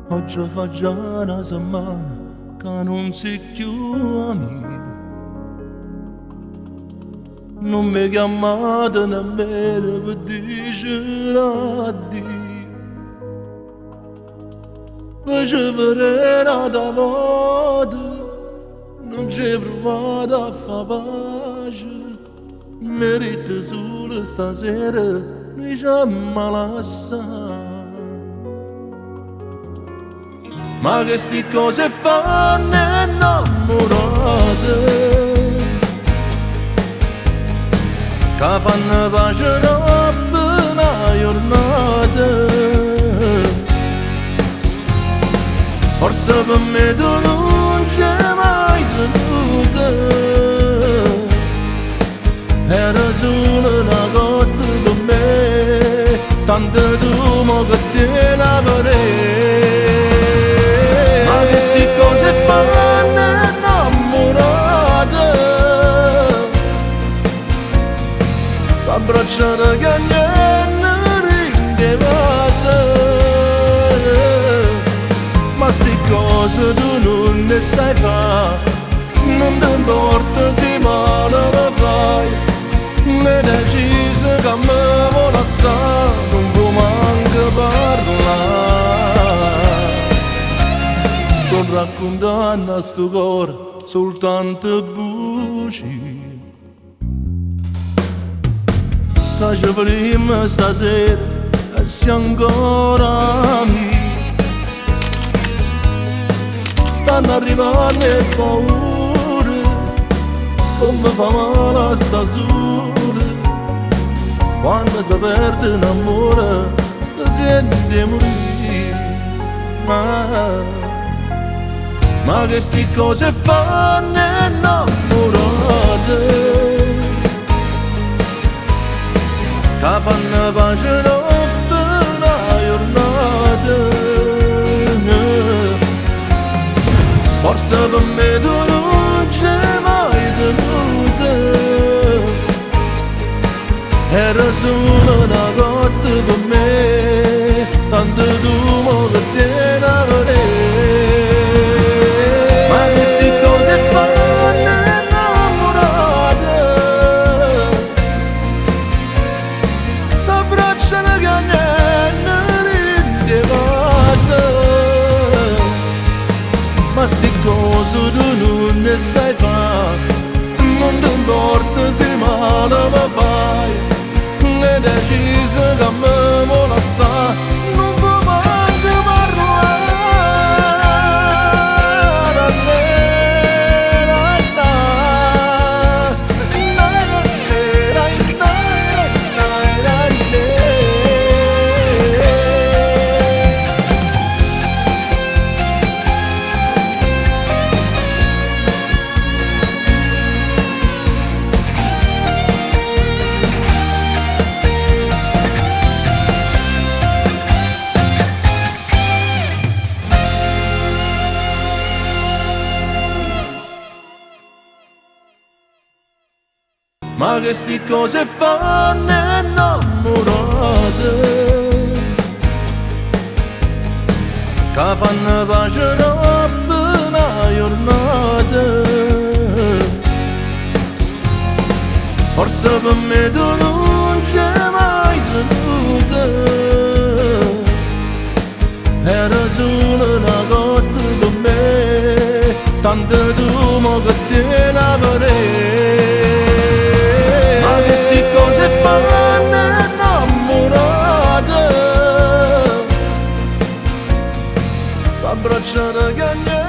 Oggi fa già una settimana che non si più a mia. Non mi chiamate nemmeno per dire addio. Per ci vedere una volta, non ci provate a far pace. Merito solo stasera, noi ci lasciamo. Ma queste cose fanno innamorate, che fanno pace dopo una giornata. Forse per me tu non c'è mai tenuta, era solo una cotta per me, tanto tu mo che te la vorrei. Ma queste cose fanno innamorate, s'abbracciano che niente rinde pace. Ma sti cose tu non ne sai fare, non ti importa se male lo fai. Ne deciso che mi vuoi lasciare, non vuoi manco parlare. Sto raccontando a sto cuore soltanto bugie, che ci prima stasera e sia ancora amici. Stanno arrivando le paure, come fa male a sta sola. Quando si perde un amore, ti senti morire. Ma queste cose fanno innamorate, che fanno pace dopo una giornata. Forse per me tu non c'è mai tenuta, era solo una cotta per me, tanto tu mo che te la vorrei. Ma queste cose fanno innamorate, s'abbracciano che niente rinde pace. Ma sti cose tu non ne sai fare, non ti importa se male mi fai. Ne deciso che mi vuoi lasciare, non puoi manco parlare. Ma queste cose fanno innamorate, che fanno pace dopo una giornata. Forse per me tu non c'è mai tenuta, era solo una cotta per me, tanto tu mo che te la vorrei. Ma queste cose fanno innamorate, s'abbracciano che niente